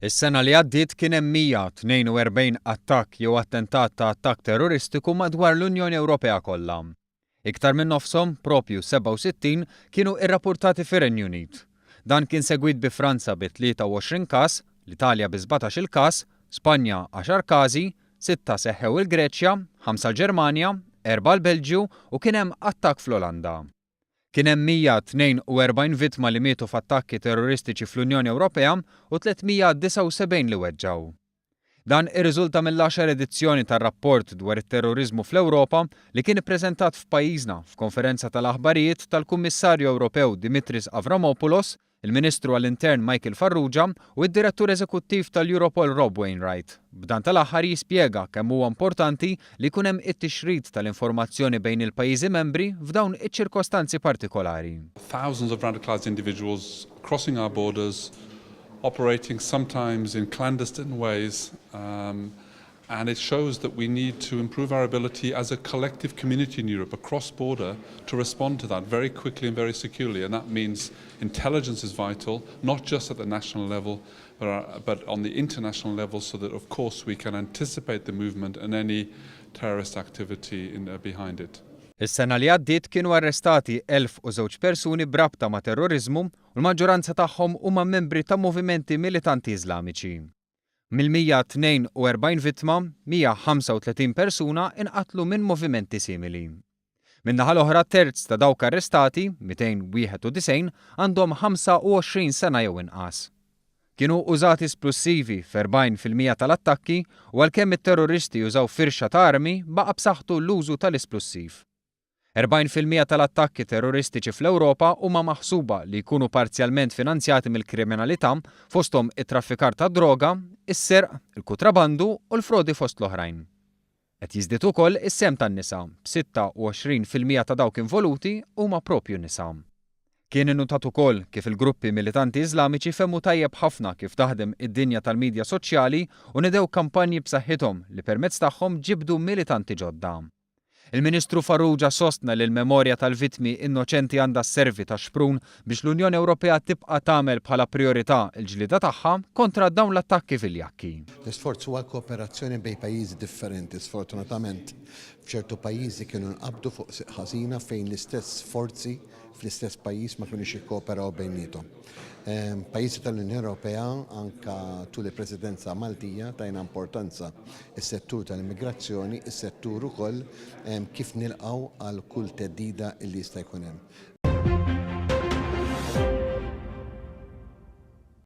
Is-sena li għaddiet kien hemm 142 attakk jew attentat ta' attakk terroristiku madwar l-Unjoni Ewropea kollha. Iktar minn nofshom, proprju 67, kienu irrappurtati fir-Renju Unit. Dan kien segwit bi Franza bi 23 każ, l-Italja bi 17-il każ, Spanja għaxar każi, sitta seħħew il-Greċja, ħamsa l-Ġermanja, erbgħa l-Belġju u kien hemm attakk fl-Olanda. Kien hemm 142 vittma li mietu f'attakki terroristiċi fl-Unjoni Ewropea u 379 li weġġgħu. Dan irriżulta mill-għaxar edizzjoni tar-rapport dwar it-terroriżmu fl-Ewropa li kien ippreżentat f'pajjiżna f'konferenza tal-aħbarijiet tal-Kummissarju Ewropew Dimitris Avramopoulos, il-Ministru għall-Intern Michael Farrugia u d-Direttur Eżekuttiv tal-Europol Rob Wainwright, b'dan tal-aħħar jispjega kemm huwa importanti li jkun hemm it-tixrid tal-informazzjoni bejn il-pajjiżi membri f'dawn iċ-ċirkostanzi partikolari. Thousands of radicalised individuals crossing our borders, operating sometimes in clandestine ways, and it shows that we need to improve our ability as a collective community in Europe across border to respond to that very quickly and very securely and that means intelligence is vital not just at the national level but, uh, but on the international level so that of course we can anticipate the movement and any terrorist activity in, uh, behind it. Is-sena li għaddiet kienu arrestati 1002 persuni b'rabta ma' terroriżmu u l-maġġoranza tagħhom huma membri ta' movimenti militanti Iżlamiċi. Mill-142 vittma, 135 persuna inqatlu minn movimenti simili. Min-naħa l-oħra terz ta' dawk arrestati, 291, għandhom 25 sena jew inqas. Kienu użati splussivi f'40% tal-attakki u għalkemm it-terroristi użaw firxa ta' armi baqa' b'saħħtu l-użu tal-isplussiv. 40% tal-attakki terroristiċi fl-Ewropa huma maħsuba li jkunu parzjalment finanzjati mill-kriminalità fosthom it-traffikar tad-droga, is-serq, il-kutrabandu u l-frodi fost l-oħrajn. Qed jiżdied ukoll is-sehem tan-nisa, b'26% ta' dawk involuti huma proprju nisa. Kien innutat ukoll kif il-gruppi militanti Iżlamiċi fehmu tajjeb ħafna kif taħdem id-dinja tal-midja soċjali u nedew kampanji b'saħħithom li permezz tagħhom ġibdu militanti ġodda. Il-Ministru Farrugia sostna li l-memorja tal-vittmi innoċenti għandha sservi ta' xprun biex l-Unjoni Ewropea tibqa' tagħmel bħala prijorità l-ġlieda tagħha kontra dawn l-attakki viljakki. L-isforz huwa l-kooperazzjoni bejn pajjiżi differenti. Sfortunatament, f'ċertu pajjiżi kienu nqabdu fuq siq ħażina fejn l-istess forzi fl-istess pajjiż ma kinux jikkooperaw bejniethom. Pajjiżi tal-Unjoni Ewropea anka tul il-Presidenza Maltija tajna importanza is-settur tal-immigrazzjoni, is-settur ukoll kif nilqgħu għal kull theddida li jista' jkun hemm.